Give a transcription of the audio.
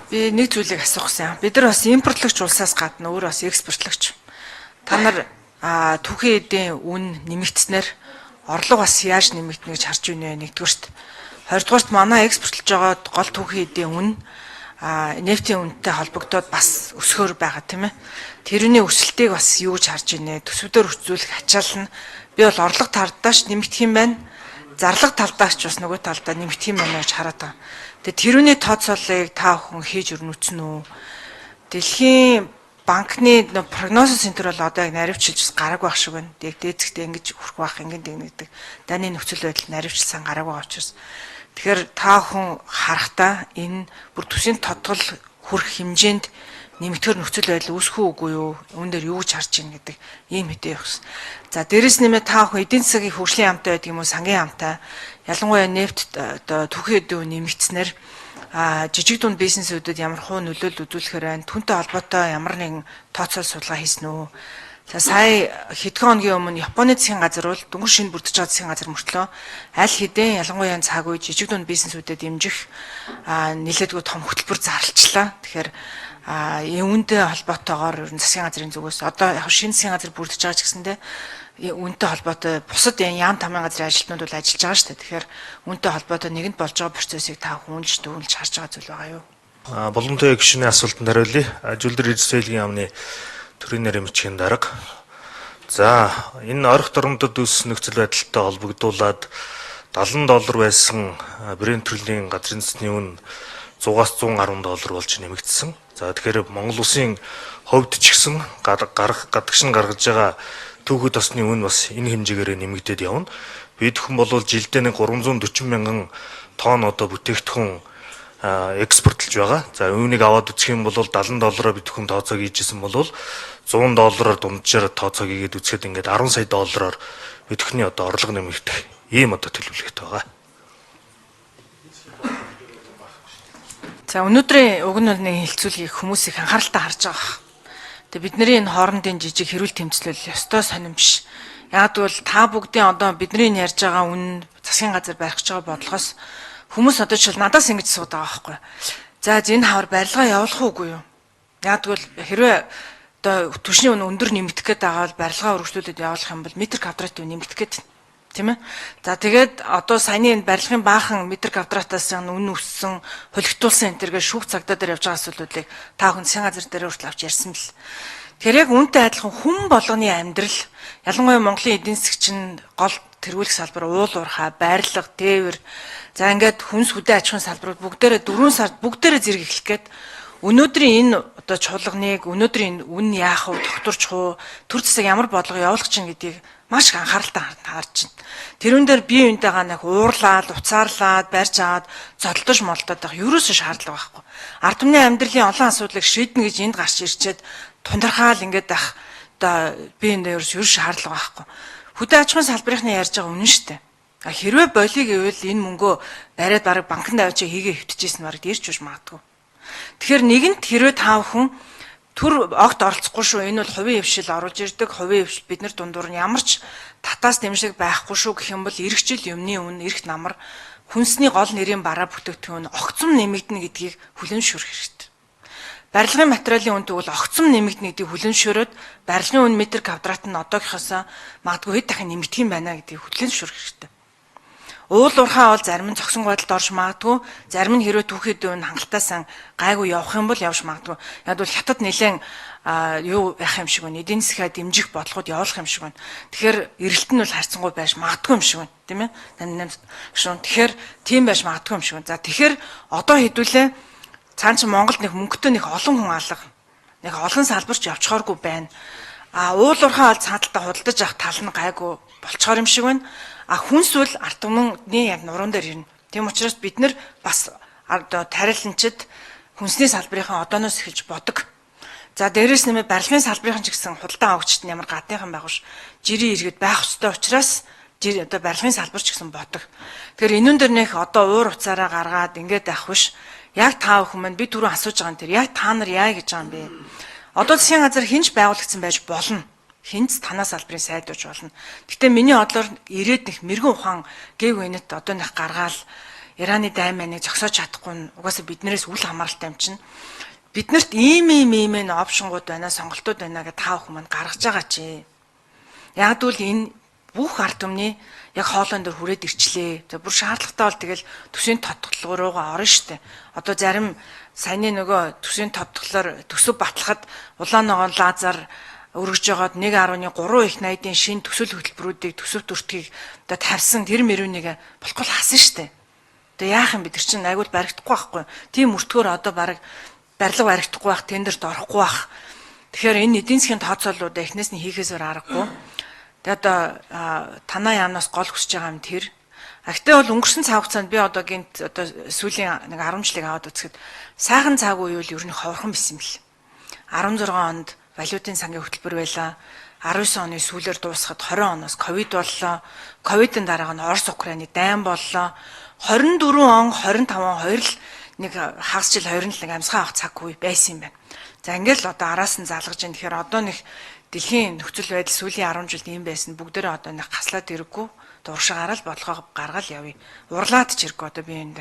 Би нэг зүйлийг асуух гэсэн. Бид нар бас импортлогч улсаас гадна өөр бас экспортлогч. Та нар түүхийн эдийн үн нэмэгдснээр орлого бас яаж нэмэгдэнэ гэж харж байна вэ? Нэгдүгээрт. Хоёрдугаарт манай экспортлож байгаа гол түүхийн эдийн үн нефтийн үнэтэй холбогдоод бас өсгөр байгаа, тийм ээ. Тэрний өсөлтийг бас юу гэж харж байна вэ? Төсвдөр өрцүүлэх ачаал нь би бол орлого талдаа ч нэмэгдэх юм байна. Зарлага талдаа ч бас нөгөө талдаа нэмэгдэх юм байна гэж хараад байгаа. Тэгээ тэрүүний тооцооллыг та бүхэн хийж өрнөцсөн үү? Дэлхийн банкны прогноз центр бол одоо яг наривчилж гараагүй байх шиг байна. Яг дээцэгтээ ингэж хүрэх байх, ингэн тэгнэгдэг. Даны нөхцөл байдал наривчилсан гараагүй байгаа учраас. Тэгэхээр та бүхэн харахтаа энэ бүр төсвийн тодгол хүрэх хэмжээнд нэмэгдэхэр нөхцөл байдал үүсэх үгүй юу? Үүн дээр юу гэж харж байна гэдэг ийм мэдээ явуулсан. За, дээрэс нэмээ та бүхэн эдийн засгийн хөгжлийн яамтай байдаг юм уу, сангийн яамтай? Ялангуяа нефт, одоо түүхийн эдийн нэмэгдснээр жижиг дунд бизнесүүдэд ямар хуу нөлөөлөл үзүүлэхээр байна? Түүнтэй холбоотой ямар нэгэн тооцоол судалгаа хийсэн үү? За, сая хэдхэн хоногийн өмнө Японы засгийн газар бол дөнгөж шинэ бүрдэж байгаа засгийн газар мөртлөө аль хэдийн ялангуяа цаг үе жижиг дунд бизнесүүдэд дэмжих нэлээдгүй том хөтөлбөр зарлчлаа. Тэгэхээр үүнтэй холбоотойгоор ер нь засгийн газрын зүгээс одоо яг шинэ засгийн газар бүрдэж байгаа ч гэсэндээ үүнтэй холбоотой бусад яам тамын газрын ажилтнууд бол ажиллаж байгаа шүү дээ. Тэгэхээр үүнтэй холбоотой нэгэнд болж байгаа процессыг та хүнлж дүгнэлж харж байгаа зүйл байгаа юу? Булган гишүүний асуултанд хариулъя. Жүлдэр Эрдэнэсийн яамны төрийн нарийн бичгийн дарга. За, энэ орох дорнодод үүссэн нөхцөл байдалтай холбогдуулаад 70 доллар байсан Брент төрлийн газрын цэсний үн 100-аас 110 доллар болж нэмэгдсэн. За, тэгэхээр Монгол улсын хувьд ч гэсэн гарах гадагш нь гаргаж байгаа түүхий тосны үн бас энэ хэмжээгээр нэмэгдээд явна. Бид бүхэн бол жилдээ нэг 340 мянган тонн одоо бүтээгдэхүүн экспортлж байгаа. За, үүнийг аваад үзэх юм бол 70 доллараар бид бүхэн тооцоог хийжсэн бол 100 доллараар дунджаар тооцоог хийгээд үзэхэд ингээд 10 сая доллараар бид бүхний одоо орлого нэмэгдэх ийм одоо төлөвлөгөөтэй байгаа. За, өнөөдрийн уг нь нэг хэлцүүлгийг хүмүүс их анхааралтай харж байгаа. Тэгээ бидний энэ хоорондын жижиг хэрүүл тэмцлэл ёстой сонирн биш. Яг гэвэл та бүгдийн одоо бидний ярьж байгаа үн засгийн газар барих гэж байгаа бодлогоос хүмүүс одоо жишээл надаас ингэж суудаг байгаа байхгүй. За, энэ хавар барилгаа явуулах уугүй юу? Яг гэвэл хэрвээ одоо түвшний үн өндөр нэмэгдэх гээд байгаа бол барилгаа өргөжлүүлээд явуулах юм бол метр квадрат үн нэмэгдэх гээд, тийм ээ. За, тэгээд одоо саяны энэ барилгын баахан метр квадратаас үн өссөн, холигтуулсан энэ төргээ шүүх цагдаа дээр явж байгаа асуудлуудыг та бүхэн засгийн газар дээр хүртэл авч ярьсан бэл. Тэгэхээр яг үүнтэй адилхан хүн болгоны амьдрал, ялангуяа Монголын эдийн засаг чинь гол тэргүүлэх салбар уул уурхай, барилга, тээвэр, за ингээд хүнс хөдөө аж ахуйн салбарууд бүгдээрээ 4 сард бүгдээрээ зэрэг эхлэх гээд өнөөдрийн энэ одоо чуулганыг, өнөөдрийн энэ үн яах вэ, тогтворчих уу, төр засаг ямар бодлого явуулах чинь гэдгийг маш их анхааралтай харж байна. Тэрүүн дээр бие биентэйгээ нэг уурлаад, уцаарлаад, барьж аваад зодолдож молдоод байх ерөөсөө шаардлага байхгүй. Ард түмний амьдралын олон асуудлыг шийднэ гэж энд гарч ирчээд тундрахаал ингээд ах одоо бие биендээ ерөөс ерөөс шаардлага байхгүй. Хөдөө аж ахуйн салбарынхны ярьж байгаа үнэн шүү дээ. Хэрвээ болиг гэвэл энэ мөнгөө бариад бараг банкнд авчиж хийгээ хөвтөжсэн бараг дэрч үж магадгүй. Тэгэхээр нэгэнт хэрвээ та бүхэн төр огт оролцохгүй шүү. Энэ бол хувийн хвшил оруулж ирдэг. Хувийн хвшил бид нар дундуур нь ямар ч татаас дэмжлэг байхгүй шүү гэх юм бол эрх жил юмны үн, эрх намар, хүнсний гол нэрийн бараа бүтээгдэхүүн огцом нэмэгдэнэ гэдгийг хүлээн зөвшөөрөх хэрэгтэй. Барилгын материалын үн тэгвэл огцом нэмэгдэнэ гэдгийг хүлээн зөвшөөрөөд барилгын үн метр квадрат нь одоогийнхоос магадгүй хэд дахин нэмэгдэх юм байна гэдгийг хүлээн зөвшөөрөх хэрэгтэй. Уул уурхай бол зарим нь цогсон байдалд орж магадгүй, зарим нь хэрвээ түүхийд үн хангалттай сан гайгүй явах юм бол явж магадгүй. Яг бол хятад нэлээд юу байх юм шиг байна. Эдийн засгаа дэмжих бодлогод явуулах юм шиг байна. Тэгэхээр эрэлт нь бол харьцангуй байж магадгүй юм шиг байна, тийм ээ. 88 гишүүн. Тэгэхээр тийм байж магадгүй юм шиг байна. За, тэгэхээр одоо хэдүүлээ цаан чи Монголд нэг мөнгөтэй нэг олон хүн алга. Нэг олон салбарч явчихооргүй байна. А уул уурхай бол цааталтаа худалдаж авах тал нь гайгүй болцохоор юм шиг байна. А хүнс бол ард түмний яг нуруунд дээр ирнэ. Тийм учраас бид нар бас одоо тариланчид хүнсний салбарынхан одооноос эхэлж бодог. За, дээрэс нэмээ барилгын салбарын ч гэсэн худалдан авагчид нь ямар гадныхан байгууш жирийн иргэд байх ёстой учраас жир одоо барилгын салбар ч гэсэн бодог. Тэгэхээр энүүн дээр нэх одоо уур уцаараа гаргаад ингээд байх биш. Яг та бүхэн маань би түрүүн асууж байгаа юм тэр яг та нар яа гэж байгаа юм бэ? Одоо засгийн газар хинч байгуулагдсан байж болно. Хинц танаа салбарын сайд байж болно. Гэтэ миний бодлоор ирээд нэх мэрэгэн ухаан гэв энэт одоо нэх гаргаал Ираны дайн майныг зогсоож чадахгүй нь угаасаа биднээс үл хамааралтай юм чинь. Биднэрт ийм ийм ийм энэ option гууд байна, сонголтууд байна гэж та бүхэн маань гаргаж байгаа чи. Яг гэвэл энэ бүх ард түмний яг хоолойн дээр хүрээд ирчлээ. За, бүр шаардлагатай бол тэгэл төсвийн тодтолгоо руугаа орно штэ. Одоо зарим саяны нөгөө төсвийн тодтолоор төсөв батлахад улаан ногоон лазер өргөж жагаад 1.3 их найдын шинэ төсөл хөтөлбөрүүдийг, төсөв дүртгийг одоо тавьсан тэр мөрүүнийг болохгүй хасан штэ. Одоо яах юм, бид нар чинь айгуул баригдахгүй байхгүй. Тийм мөртгөөр одоо бараг барилга баригдахгүй байх, тендерт орохгүй байх. Тэгэхээр энэ эдийн засгийн тооцоолуудаа эхнээс нь хийхээс өөр аргагүй. Тэгээ одоо танаа яамнаас гол хүсэж байгаа юм тэр. А гэтээ бол өнгөрсөн цаг хугацаанд би одоо гинт одоо сүүлийн нэг 10 жилийг аваад үзэхэд сайхан цаг үе бол ер нь ховорхон байсан юм л. 16 онд валютын сангийн хөтөлбөр байлаа. 19 оны сүүлээр дуусахад 20 оноос ковид боллоо. Ковидын дараа нь Орос Украины дайн боллоо. 24 он, 25 он хоёр л нэг хагас жил, хоёр нь л нэг амьсгаа авах цаг үе байсан юм байна. За, ингээл одоо араас нь залгаж байна. Тэгэхээр одоо нэг дэлхийн нөхцөл байдал сүүлийн 10 жилд ийм байсан. Бүгдээрээ одоо нэг хаслаад ирэхгүй дуршигараа л бодлогоо гаргаал явъя. Урлаад ч ирэхгүй одоо би энд.